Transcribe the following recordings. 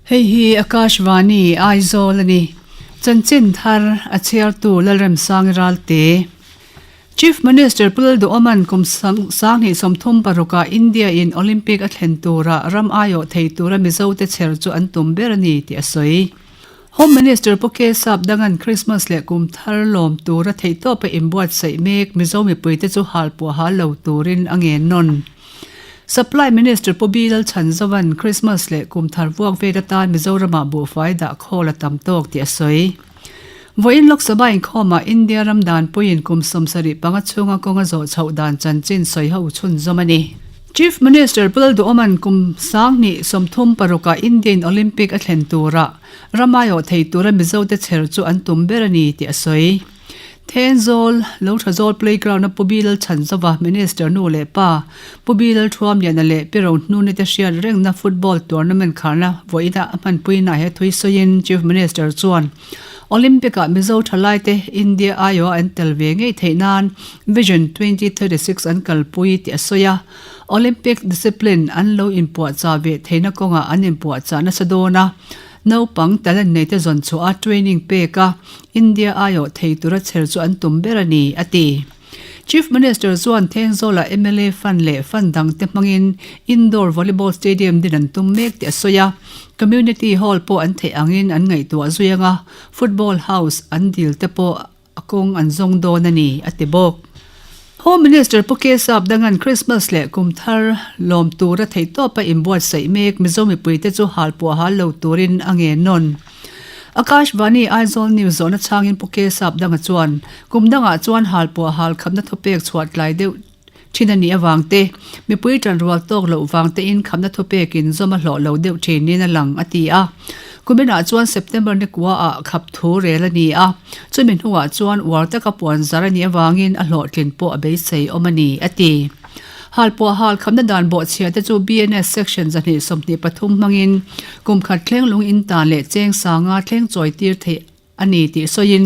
Hei hi Akashvani Aizawl a ni. Chanchin thar a chhiartu Lalremsangi Ralte. Chief Minister Pu Lalduhoman kum 2036 ah India in Olympic a thlen tura ram aiawh thei tura Mizote chher chu an tum ber a ni tih a sawi. Home Minister Pu K Sapdangan Christmas leh kum thar lawm tura theihtawpa inbuatsaih mek Mizo mipuite chu halpuah hal lo turin a ngen nawn. Supply Minister Pu B Lalchhanzovan Christmas leh kum thar vuak vel atan Mizoramah buhfai dah khawl a tam tawk tih a sawi. Vawiin Lok Sabha inkhawmah India ram danpuiin kum 75 chhunga kawng a zawh chhoh dan chanchin sawiho chhunzawm a ni. Chief Minister Pu Lalduhoman kum 2036 ah Indian Olympic a thlen turah ram aiawh thei tura Mizote chher chu an tum ber a ni tih a sawi. Thenzawl, Lothazawl Playground-a Pu Bi Lalchhanzova, Minister nu leh pa, Pu Bi Lalthuamliana leh Pi Rohnuni te hriat rengna Football Tournament kharna vawiina a hmanpuinaah he thui sawiin Chief Minister chuan Olympic-ah Mizo thalaite India aiawha an tel ve ngei theih nan Vision 2036 an kalpui tih a sawi a. Olympic discipline an lo inpuahchah ve theihna kawngah an inpuahchah nasa dawn a. Naupang talent neite zawn chhuah a training pek a, India aiawh thei tura chher chu an tum ber a ni, a ti. Chief Minister chuan Thenzawla mla fund leh fund dangte hmangin Indoor Volleyball Stadium din an tum mek tih a sawi a, Community Hall pawh an theih angin an ngaihtuah zui anga Football House an dil te pawh a kawng an zawng dawn a ni, a ti bawk. Home Minister Pu K Sapdangan Christmas leh kum thar lawm tura theihtawpa inbuatsaih mek Mizo mipuite chu halpuah hal lo turin a ngen nawn. Akashvani Aizawl News zawhna chhangin Pu K Sapdanga chuan kum dangah chuan halpuah hal khamna thupek chhuah tlai deuh thin a nih avang te, mipui tanrual tawk loh vang tein khamna thupekin zawm a hlawh lo deuh thin niin a lang, a ti a. Kuminah chuan September ni kuaah khap thu rel a ni a, chumi hnuah chuan uar taka puan zar a nih avangin a hlawhtlin pawh a beisei awm a ni, a ti. Halpuah hal khamna dan bawhchhia te chu BNS Section 223 hmangin kum khat thleng lung in tan leh cheng sanga thleng chawi tir theih a ni tih sawiin,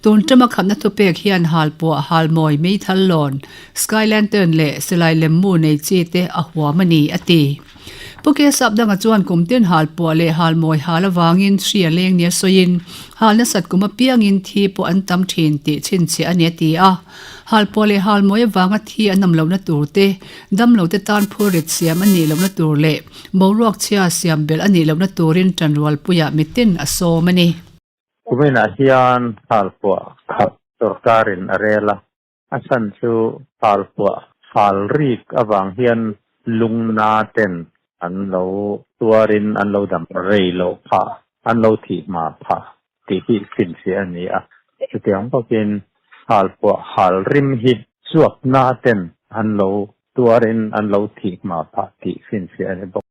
tun tama khamna thupek hian halpuah halmawi meithal lawn, sky lantern leh silai lemmu nei chi te a huam a ni, a ti. Pu K Sapdanga chuan kum tin halpuah leh halmawi hal avangin hri a leng nia sawiin, hal nasat kum apiangin thi pawh an tam thin tih chhinchhiah a ni, a ti a. Halpuah leh halmawi avanga thi an awm lohna tur te, damlo te tan phurrit siam a nih lohna tur leh boruak chhia siam belh a nih lohna turin ṭanrualpuiah mitin a sawm a ni. Kuminah hian halpuah khat sorkarin a rel a, a chhan chu halpuah hal rik avang hian lungna ten an lo tuarin an lo dam rei loh phah, an lo thih hma phah tih hi chhinchhiah a ni a. Chutiang bawkin halpuah hal rim hi chuakna ten an lo tuarin an lo thih hma phah tih chhinchhiah a ni bawk.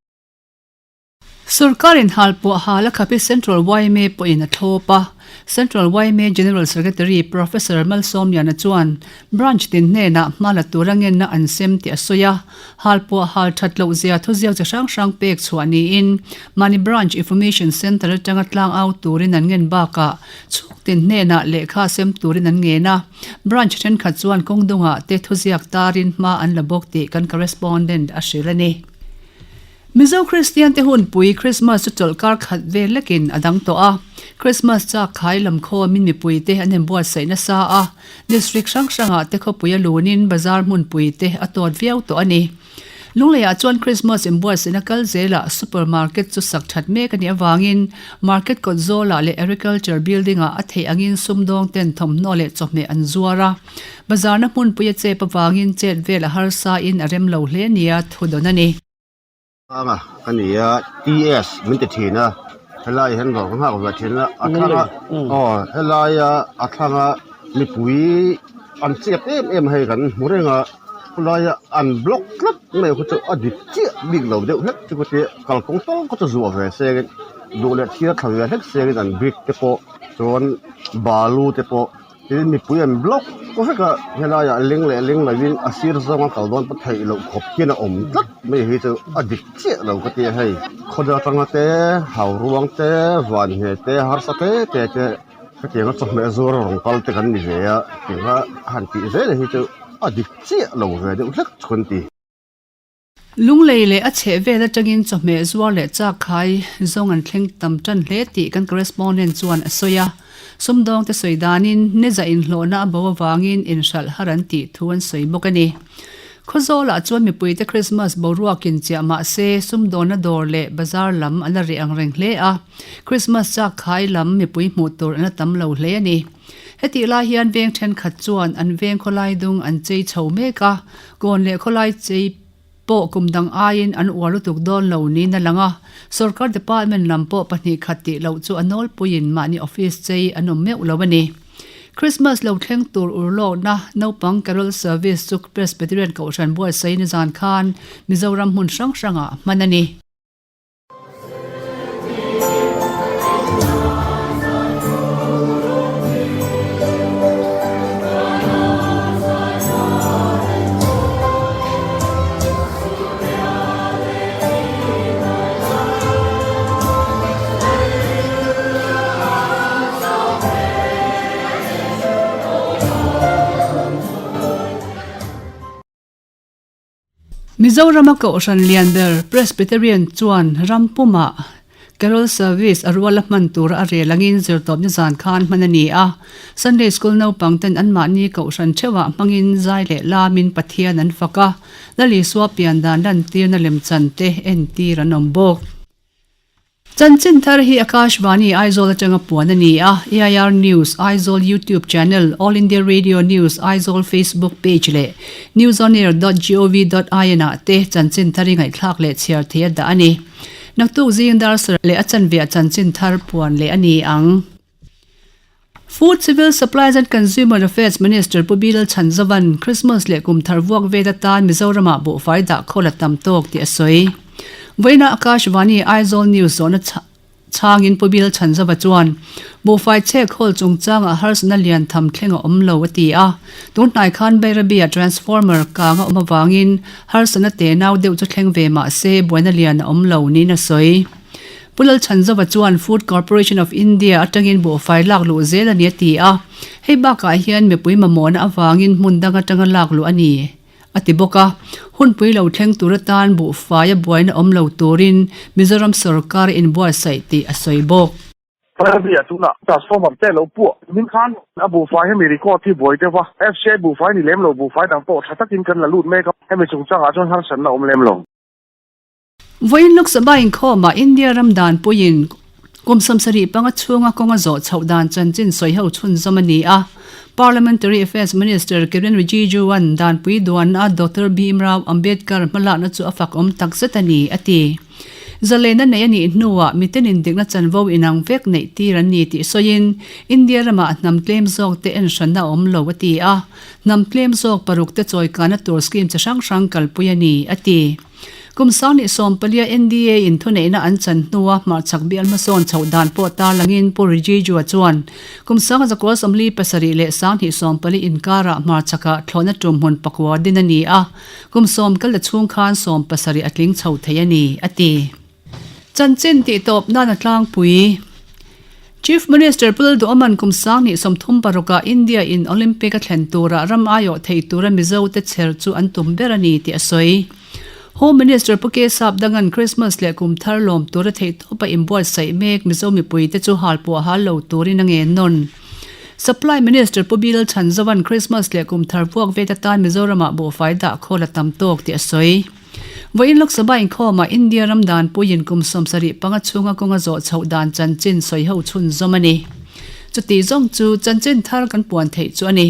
Sorkarin halpuah hal a khap hi Central yma pawhin a thlawp a. Central yma General Secretary Professor Malsawmliana chuan Branch tin hnenah hma la tura ngenna an sem tih a sawi a. Halpuah hal that loh zia thuziak chi hrang hrang pek chhuah niin mahni Branch Information Centre atanga tlang au turin an ngen bakah chhuk tin hnenah lehkha sem turin an ngen a. Branch thenkhat chuan kawng dungah te thuziak tarin hma an la bawk tih kan correspondent a hrilh a ni. Mizo Kristiante hunpui Krismas chu chawlhkar khat vel lekin a dang tawh a. Krismas chak khai lam khawmin mipuite an inbuatsaih nasa a, district hrang hrangah te khawpui a lunin bazar hmunpui te a tawt viau tawh a ni. Lungleiah chuan Krismas inbuatsaihna kal zelah super market chu sak that mek a nih avangin market kawt zawlah leh agriculture building-ah a theih angin sumdawng ten thawmhnaw leh chawhmeh an zuar a. Bazarna hmunpui a chep avangin chet vel a harsa in a rem lo hle nia thudawn a ni. Anga ka ni a, TS min ti thin a, helai hian dawr ka nghak ve thin a, a thlang a aw helai a a thlang a mipui an chep em em hei kan hmu reng a khawlai a an block tlat mai khu chu a dik chiah bik lo deuh hlek chu ka tia kalkawng tal kha chu zuah ve se duh leh thil a thla ve hlek se an brick te pawh chuan balu te pawh. Tin mipui an block vek a helaiah leng leh leng lovin a sir zawnga kal dawn pawh theih loh khawp hian a awm tlat mai hi chu a dik chiah lo ka ti a hei khawdar atanga te hauruang te vanhneh te harsa te te te. Hetianga chawhmeh zuar a rawn kal te kan ni ve a, tinga han tih zel hi chu a dik chiah lo ve deuh hlek chu kan ti. Lunglei leh a chheh vel atangin chawhmeh zuar leh chak khai zawng an thleng tam tan hle tih kan correspondent chuan a sawi a. Sumdawngte sawi danin Neza inhlawhna a bo avangin inhralh har an tih thu an sawi bawk a ni. Khawzawlah chuan mipuite Krismas boruakin chiah mah se sumdawnna dawr leh bazar lam a la reh ang reng hle a, Krismas chak khai lam mipui hmuh tur an la tam lo hle a ni. Hetih lai hian veng thenkhat chuan an veng khawlai dung an chei chho mek a, kawn leh khawlai chei pawh kum dang aiin an uar lutuk dawn lo niin a lang a, sorkar department lam pawh pahnih khat tih loh chu a nawlpuiin mahni office chei an awm meuh lo a ni. Christmas lo thleng tur urlawkna naupang carol service chu Presbyterian Kohhran buatsaih nizan khan Mizoram hmun hrang hrangah hman a ni. Mizorama Kohhran lian ber Presbyterian chuan ram pumah Carol Service a ruala hman tura a rel angin zirtawpna zan khan hman a ni a. Sunday School naupang ten anmahni Kohhran theuhah hmangin zai leh lamin Pathian an fak a, Lal Isua pian dan lantirna lemchan te entir an awm bawk. Chanchin thar hi Akashvani Aizawl atanga puan a ni a, AIR News Aizawl YouTube channel, All India Radio News Aizawl Facebook page leh newsonair dot gov dot in ah te chanchin thar i ngaihthlak leh chhiar thei a dah a ni. Naktuk zing dar sarh leh a chanveah chanchin thar puan leh a ni ang. Food, Civil Supplies and Consumer Affairs Minister Pu Bilal Chhanzovan Christmas leh kum thar vuak vel atan Mizoramah buhfai dah khawl a tam tawk tih a sawi. Vawiina Akashvani Aizawl News zawhna chhangin Pu Bilal Chhanzova chuan buhfai chhek khawl chungchangah harsatna lian tham thleng a awm lo a ti a. Tun hnai khan Bairabi-ah transformer kang a awm avangin harsatna tenau deuh chu thleng ve mah se buaina lian a awm lo niin a sawi. Pu Lalchhanzova chuan Food Corporation of India atangin buhfai lak luh zel a ni a ti a, hei bakah hian mipui mamawhna avangin hmun dang atanga lak luh a ni a ti bawk a. Hunpui lo thleng tur atan buhfaia buaina awm lo turin Mizoram sorkar a inbuatsaih tih a sawi bawk. Private ah tunah transformer te lo puah min khan a buhfai hemi record hi buai deuh a, FCI buhfai ni lem lo buhfai dang pawh tha takin kan la lut mek a, hemi chungchangah chuan harsatna awm lem lo. Vawiin Lok Sabha inkhawmah India ram danpuiin kum 75 chhunga kawnga zawh chhoh dan chanchin sawiho chhunzawm a ni a. Parliamentary Affairs Minister Kiren Rijiju-a'n danpui duanna Doctor Bhimrao Ambedkar hmalakna chu a fakawm takzet a ni, a ti. Zalena neih a nih hnuah miten indikna chanvo inang vek neih tir an ni tih sawiin India ramah hnam tlem zawkte enhranna a awm lo, a ti a. Hnam tlem zawk parukte chawikana tur scheme chi hrang hrang kalpui a ni, a ti. Kum 2014 NDA in thuneihna an chan hnua hmarchhak bial hmasawn chhoh dan pawh tarlangin Pu Rijiju-a chuan kum 1947 leh 2024 inkarah hmarchhakah thlawhna tum hmun pakua din a ni a, kum sawm kal la chhung khan 70 a tling chho thei a ni, a ti. Chanchin tihtawp nan a tlangpui. Chief Minister Pu Lalduhawman kum 2036 ah India in Olympic a thlen turah ram aiawh thei tura Mizo te chher chu an tum ber a ni tih a sawi. Home Minister Pu K Sapdangan Christmas leh kum thar lawm tura theihtawpa inbuatsaih mek Mizo mipui te chu halpuah hal lo turin a ngen nawn. Supply Minister Pu Bilal Chhanzovan Christmas leh kum thar vuak vet atan Mizoramah buhfai dah khawl a tam tawk tih a sawi. Vawiin Lok Sabha inkhawmah India ram danpuiin kum 75 chhunga kawnga zawh chhoh dan chanchin sawiho chhunzawm a ni. Chuti zawng chu chanchin thar kan puan theih chu a ni.